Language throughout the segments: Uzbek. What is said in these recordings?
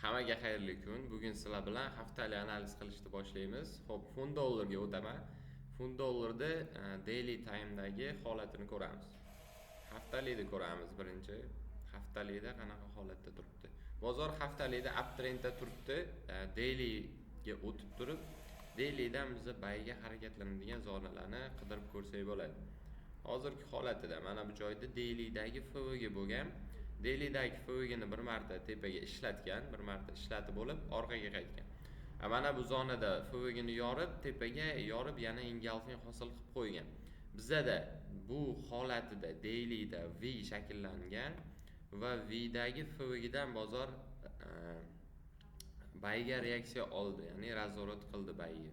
Hammaga xayrli kun. Bugun sizlar bilan haftalik analiz qilishni boshlaymiz. Xo'p, funt dollarga o'taman. Funt dollarda daily timedagi holatini ko'ramiz. Haftalikni ko'ramiz birinchi. Haftalikda qanaqa holatda turibdi? Bozor haftalikda uptrendda turibdi. Dailyga o'tib turib, dailydan biza buyga harakatlanadigan zonalarni qidirib ko'rsak bo'ladi. Hozirgi holatida mana bu joyda dailydagi FVG bo'lgan. Dailydagi FVGni bir marta tepaga ishlatgan, bir marta ishlatib bo'lib, orqaga qaytgan. Mana bu zonada FVGni yorib, tepaga yorib, yana engulfing hosil qilib qo'ygan. Bizada bu holatida dailyda V shakllangan va Vdagi FVGdan bozor buyga reaksiya oldi, ya'ni разворот qildi buyga.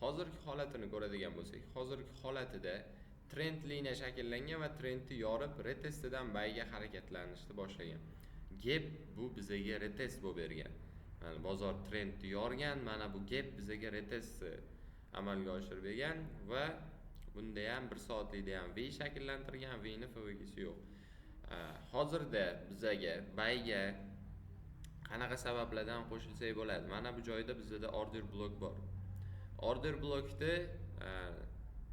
Hozirgi holatini ko'radigan bo'lsak, hozirgi holatida trend liniya shakllangan va trendni yorib, retestidan buyga harakatlanishni boshlagan. Gap bu bizaga retest bo'lib bergan. Mana bozor trendni yorgan, mana bu gap bizaga retest amalga oshirib bergan va bunda ham bir soatlikda ham V shakllantirgan, V ni FVGsi yo'q. Hozirda bizaga buyga qanaqa sabablardan qo'shilsak bo'ladi? Mana bu joyda bizada order block bor. Order blockni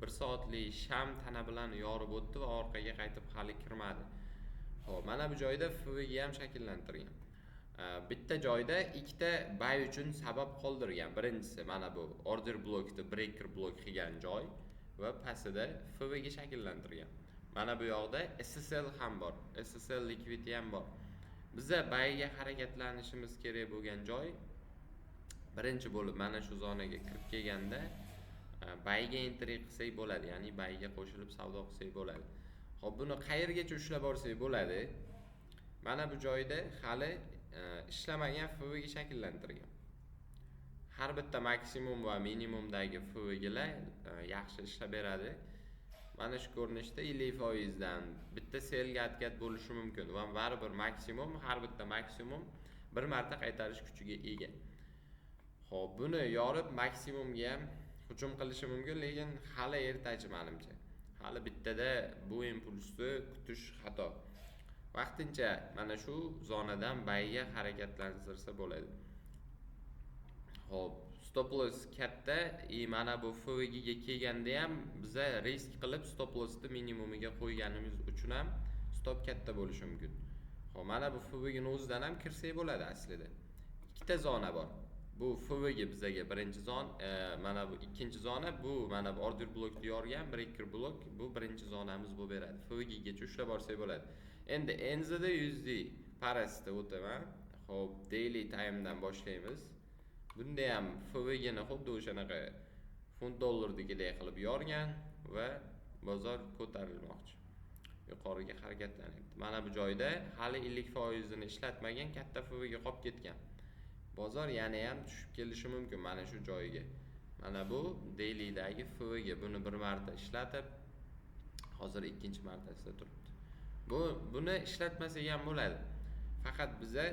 bir soatlik sham tana bilan yorib o'tdi va orqaga qaytib hali kirmadi. Xo'p, mana bu joyda FVG ham shakllantirgan. Bitta joyda ikkita buy uchun sabab qoldirgan. Birinchisi mana bu order blockni breaker block qilgan joy va pastida FVG shakllantirgan. Mana bu yoqda SSL ham bor. SSL liquidity ham bor. Biza buyga harakatlanishimiz kerak bo'lgan joy birinchi bo'lib mana shu zonaga kirib kelganda buyga entry qilsak bo'ladi, ya'ni buyga qo'shilib savdo qilsak bo'ladi. Xo'p, buni qayergacha ushlab borsak bo'ladi? Mana bu joyda hali ishlamagan FVG shakllantirgan. Har bitta maksimum va minimumdagi FVGlar yaxshi ishlab beradi. Mana shu ko'rinishda 50% dan bitta sellga откат bo'lishi mumkin va baribir maksimum, har bitta maksimum bir marta qaytarish kuchiga ega. Xo'p, buni yorib maksimumga ham hujum qilishi mumkin, lekin hali ertachi manimcha. Hali bittada bu impulsni kutish xato. Vaqtincha mana shu zonadan buyga harakatlantirsa bo'ladi. Xo'p, stop loss katta и mana bu FVG ga kelganda ham biza risk qilib stop lossni minimumiga qo'yganimiz uchun ham stop katta bo'lishi mumkin. Xo'p, mana bu FVG ni o'zidan ham kirsak bo'ladi aslida. Ikkita zona bor. Bu FVG bizaga birinchi zon, mana bu ikkinchi zona, bu mana bu order blockni yorgan breaker block, bu birinchi zonamiz bo'lib beradi. FVG gacha ushlab borsak bo'ladi. Endi NZD USD parasida o'taman. Xo'p, daily timedan boshlaymiz. Bunda ham FVG ni xuddi o'shanaqa funt dollarnikidek qilib yorgan va bozor ko'tarilmoqchi. Yuqoriga harakatlanyapti. Mana bu joyda hali 50% ini ishlatmagan katta FVG qolib ketgan. Bozor yana ham tushib kelishi mumkin mana shu joyiga. Mana bu dailydagi FVG, buni bir marta ishlatib, hozir ikkinchi martasida turibdi. Buni ishlatmasak ham bo'ladi. Faqat biza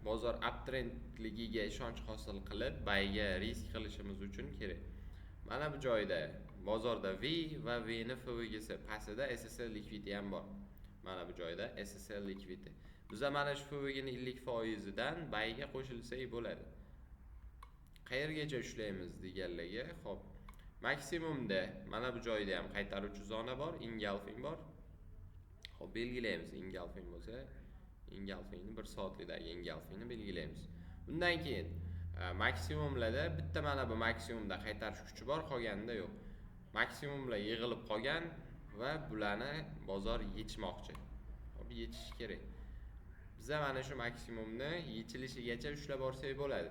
bozor uptrendligiga ishonch hosil qilib, buyga risk qilishimiz uchun kerak. Mana bu joyda bozorda V va V ni FVGsi pastida SSL liquidity ham bor. Mana bu joyda SSL liquidity. Biza mana shu FVG ni 50% dan buyga qo'shilsak bo'ladi. Qayergacha ushlaymiz deganlarga, xo'p, maksimumda mana bu joyda ham qaytaruvchi zona bor, engulfing bor. Xo'p, belgilaymiz engulfing bo'lsa, engulfingni, bir soatlikdagi engulfingni belgilaymiz. Undan keyin maksimumlarda bitta mana bu maksimumda qaytarish kuchi bor, qolganida yo'q. Maksimumlar yig'ilib qolgan va bularni bozor yechmoqchi. Xo'p, yechish kerak. Biza mana shu maksimumni yechilishigacha ushlab borsak bo'ladi.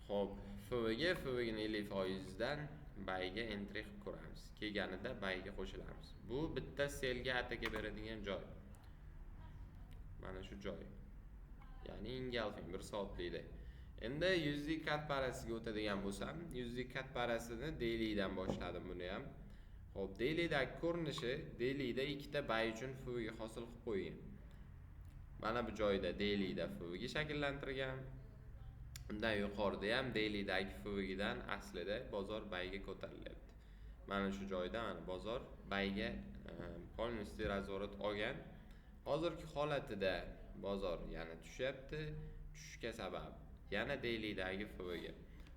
Xo'p, FVG, FVGni 50% dan buyga entry qilib ko'ramiz. Kelganida buyga qo'shilamiz. Bu bitta sellga ataka beradigan joy. Mana shu joy. Ya'ni engulfing bir soatlikda. Endi USD CAD parasiga o'tadigan bo'lsam, USD CAD parasini dailydan boshladim buni ham. Xo'p, dailydagi ko'rinishi, dailyda ikkita buy uchun FVG hosil qilib qo'ygan. Mana bu joyda dailyda FVG shakllantirgan. Undan yuqorida ham dailydagi FVGdan aslida bozor buyga ko'tarilyapti. Mana shu joyda mana bozor buyga полностью разворот olgan. Hozirgi holatida bozor yana tushyapti. Tushgan tushishga sabab. Yana dailydagi FVG.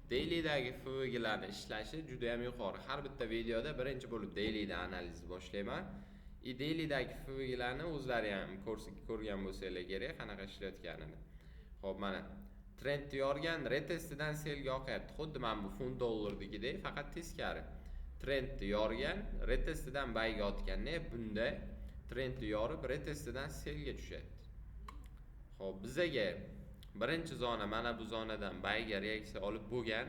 Dailydagi FVGlarni ishlashi juda ham yuqori. Har bitta videoda birinchi bo'lib dailyda analiz boshlayman. Dailydagi FVGlarni o'zlari ham ko'rgan bo'lsanglar kerak, qanaqa ishlayotganini. Xo'p, mana trendni yorgan, retestidan sellga oqyapti. Xuddi mana bu funt dollardagidek, faqat teskari. Trendni yorgan, retestidan buyga otganda, bunda trendni yorib, retestidan sellga tushyapti. Xo'p, bizaga birinchi zona mana bu zonadan buyga reaksiya olib bo'lgan.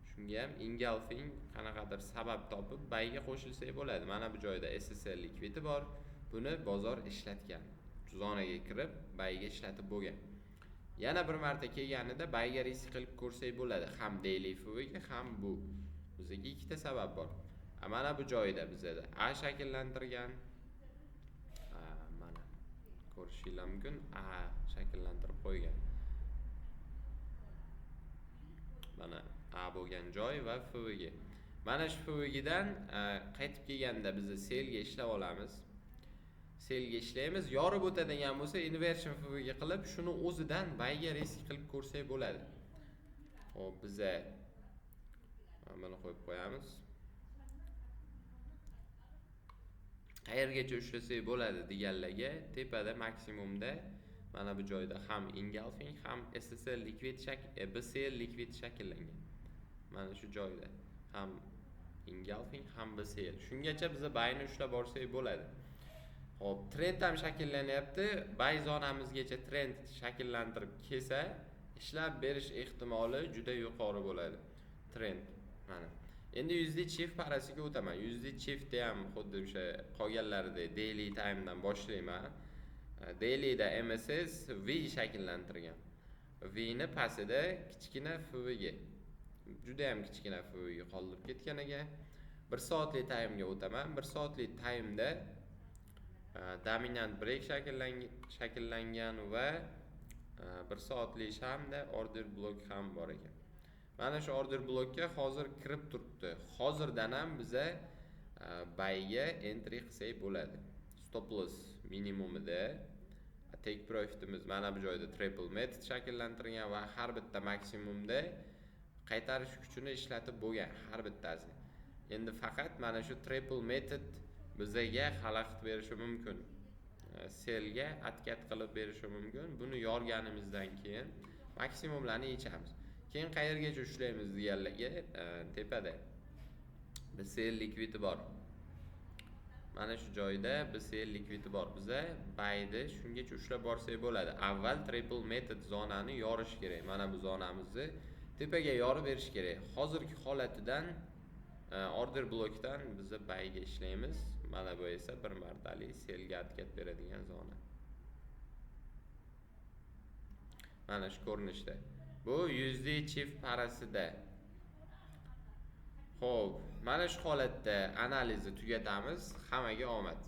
Shunga ham engulfing qanaqadir sabab topib buyga qo'shilsak bo'ladi. Mana bu joyda SSL likvidi bor. Buni bozor ishlatgan. Zonaga kirib buyga ishlatib bo'lgan. Yana bir marta kelganida buyga risk qilib ko'rsak bo'ladi. Ham daily FVG, ham bu. Bizga ikkita sabab bor. Mana bu joyda bizada A shakllantirgan. Mana ko'rishingiz mumkin, A shakllantirib qo'ygan. Mana A bo'lgan joy va FVG. Mana shu FVGdan qaytib kelganda biz sellga ishlab olamiz. Sellga ishlaymiz. Yorib o'tadigan bo'lsa inversion FVG qilib, shuni o'zidan buyga risk qilib ko'rsak bo'ladi. Xo'p, biza buni qo'yib qo'yamiz. Qayergacha ushlasak bo'ladi deganlarga tepada maksimumda mana bu joyda ham engulfing, ham SSL likvid BCL likvid shakllangan. Mana shu joyda ham engulfing, ham BCL. Shungacha biza buyni ushlab borsak bo'ladi. Xo'p, trend ham shakllanyapti. Buy zonamizgacha trend shakllantirib kelsa, ishlab berish ehtimoli juda yuqori bo'ladi. Trend mana. Endi USD Chief parasiga o'taman. USD Chief'da ham xuddi o'sha qolganlaridek daily time'dan boshlayman. Dailyda MSS V shakllantirgan. V ni pastida kichkina FVG. Juda ham kichkina FVG qoldirib ketgan ekan. 1 soatlik time'ga o'taman. 1 soatlik time'da dominant break shakllangan va 1 soatlik shamda order block ham bor ekan. Mana shu order blokka hozir kirib turibdi. Hozirdan ham biza buyga entry qilsak bo'ladi. Stop loss minimumida take profitimiz mana bu joyda triple method shakllantirgan va har bitta maksimumda qaytarish kuchini ishlatib bo'lgan har bittasi. Endi faqat mana shu triple method bizaga xalaqit berishi mumkin. Sellga atkat qilib berishi mumkin. Buni yorganimizdan keyin maksimumlarni yechamiz. Keyin qayergacha ushlaymiz deganlarga tepada BCL likvidi bor. Mana shu joyda BCL likvidi bor. Biza buyni shungacha ushlab borsak bo'ladi. Avval triple method zonani yorish kerak. Mana bu zonamizni tepaga yorib berish kerak. Hozirgi holatidan order blokdan biza buyga ishlaymiz. Mana bu esa bir martalik sellga atkat beradigan zona. Mana shu ko'rinishda. Bu USD Chief parasida. Xo'p, mana shu holatda analizni tugatamiz. Hammaga omad.